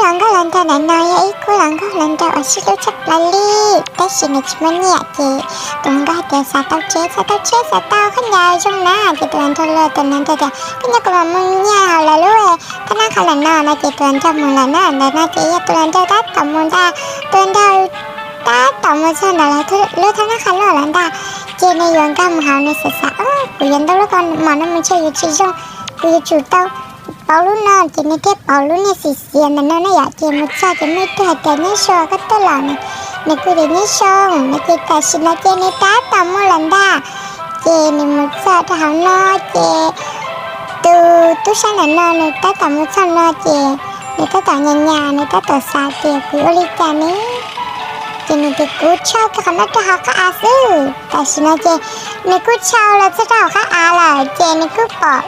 Tus hluas nkauj los nraug ntawm no yog ib khub hluas nkauj hluas nraug uas sib hlub tshaj plaws li, tab sis nws tsis muaj nyiaj ces tus hluas nkauj hais tias xav tau tsheb, xav tau tsheb, xav tau khaub ncaws zoo na, ces tus hluas nraug luag tus hluas nraug tias koj nyob kuv mam mus nyiag hauv lawv lub thaj nab qhov ntawm no no ces tus hluas nraug mus lawm na. Ntawm no ces yog tus hluas nraug tab tom mus ntag, tus hluas nraug tab tom mus txog ntawm lawv lub thaj nab qhov loj lawm ntag, ces nws yuav nkag mus hauv, nws xav xav, kuv yuav ntau lub kaus mom no mus ntshe yuav tsis zoo, kuv yuav tsum tau pauv lub no, ces nws thiaj pauv lub niag xim xiav ntawm no na yom, ces mus txog ces muaj ib tug hais tias nyob zoo koj tuaj los ne, nws kuj tias nyob zoo no ces tam sim no ces nws tab tom mus lawm ntag. Ces nws mus txog rau hauv no ces tus tub sab ntawm no nws tab tom mus txog no ces nws tab tom nyas nyas, nws tab tom xav tias kuv ua li cas ne, ces nws tias kuv tshau kiag qhov no rau hauv qab av xwb. Tam sim no ces nws kuj tshau los txog rau hauv qab av lawm ces nws kuj pom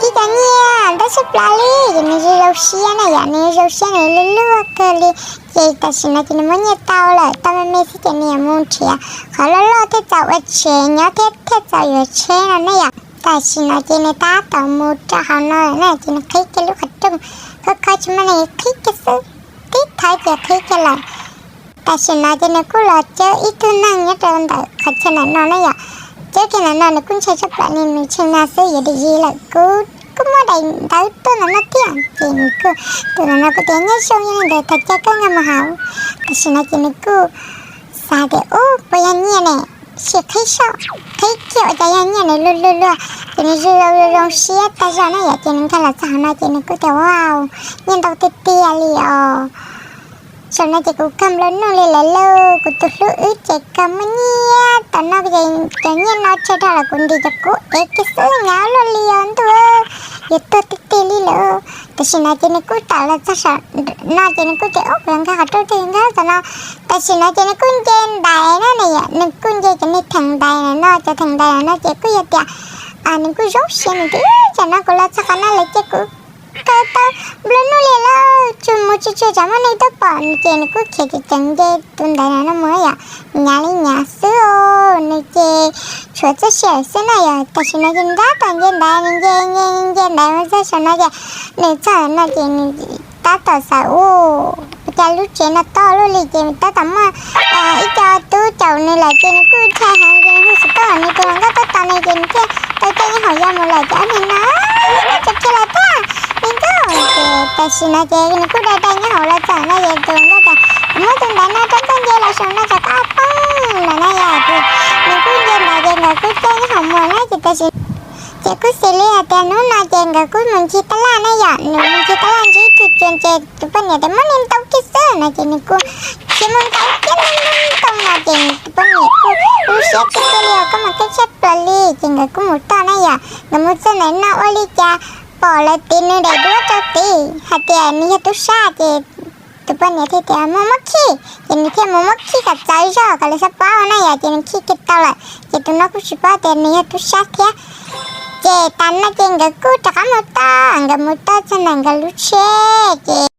ib co nyiaj ntau tshaj plaws li, ces nws zoo zoo siab na yom, nws zoo siab, nws luag luag kawg li. Ces tam sim no ces nws muab nyiaj tau lawm, tau me me xwb ces nws yuav mus nrhiav qhov loj loj thiaj txaus ua tsev nyob thiab thiaj txaus yuav tsheb no ne yom. Tam sim no ces nws tab tom mus rau hauv no lawm na, ces nws qhib kiag lub qhov rooj, khov kho tsis muaj neeg, qhib kiag xwb, tib thawb ces qhib kiag lawm. Tam sim no ces nws kuj los cawb ib tug neeg nyob rau ntawm qhov chaw ntawm no na yom. Cawb kiag ntawm no nws kuj ntshai tshaj plaws li, nws tshee na xwb yuav dim zis lawm, kuv kuj muaj daim ntawv tuaj ntawm no thiab, ces nws kuj, tus ntawm no kuj tias nyob zoo, yog li ntawd thov caw koj nkag mus hauv. Tam sim no ces nws kuj xav tias ub, puas yog nyiaj ne, sim qhib saib, qhib kiag ua cas yog nyiaj, nws luag luag luag, ces nws zoo zoo zoo siab tag zog na yom, ces nws nkag los txog hauv no ces nws kuj tias wow, nyiaj ntau tiag tiag li os. Zaum no ces kuv kawg nplua nuj li lawm lauj, kuv tus hlub wb ces kawg muaj nyiaj, tam no ces cov nyiaj no tsawg dhau los kuv ntim cov kub ev kiag xwb, nyab luaj li os ntuj, yuav tuag tiag tiag li lawm. Tam sim no ces nws kuj tawm los txog saum no ces nws kuj tias ub, kuv yuav nkag qhov rooj thiab nkag tam no. Tam sim no ces nws kuj nce ntaiv na, nws kuj nce cov niag theem ntaiv no, cov theem ntaiv no ces kuj yog tias nws kuj zoo siab, nws tias tam no kuv los txog qhov no lawm ces kuv kawg tau nplua nuj li lawm, tsuas mus tsis tsuas tsam muaj neeg tuaj pom, ces nws kuj khiav ceev ceev nce tus ntaiv no mus yom, nyav li nyav xwb os, nws ces tshuav txoj sia xwb na yom. Tam sim no ces nws tab tom nce ntaiv, nws nce nce nce ntaiv mus txog saum no ces nws txog no ces nws tab tom xav ua cas lub tsev no to luaj li, ces tab tom muaj ib co tub caum nws lawm ces nws kuj ntshai heev ces nws hu xov tooj, nws tus hluas nkauj tuaj tos nws ces nws thiaj tau caij nyob hauv ya mus lawm ces ob niag no tso kiag lawm thiab li nkauj. Ces tam sim no ces nws kuj dai dai nyob hauv los txog no ces tus hluas nkauj tias kuv muab tus ntaiv no rau koj nce los saum no tsam koj poob lawm na yom. Ces nws kuj nce ntaiv ces nkawd kuj caij nyob hauv mus na ces tam sim ces kuj xws li hais tias hnub no ces nkawd kuj mus ncig tab laj na yom, nws mus ncig tab laj ntsib ib tug tsuas ces tus poj niam tias muab niag ntau kiag xwb no ces nws kuj khiav mus ntau kiag ntoo no ces tus poj niam kuj lub siab tiag tiag li os, koj mas keej tshaj plaws li. Ces nkawd kuj mus toj na yom, nkawd mus txog ntawm no ua li cas pom lawv tiv nws daim duab rau tid hais tias nws yog tub sab ces tus poj niam thiaj tias mus muab khij, ces nws thiaj mus muab khij kom txawv zog kom lawv xav paub na yom, ces nws khij kiag tau lawm ces tus no kuj tsis paub tias nws yog tub sab thiab. Ces tas no ces nkawd kuj rov qab mus toj, nkawd mus toj txog ntawm nkawd lub tsheb ces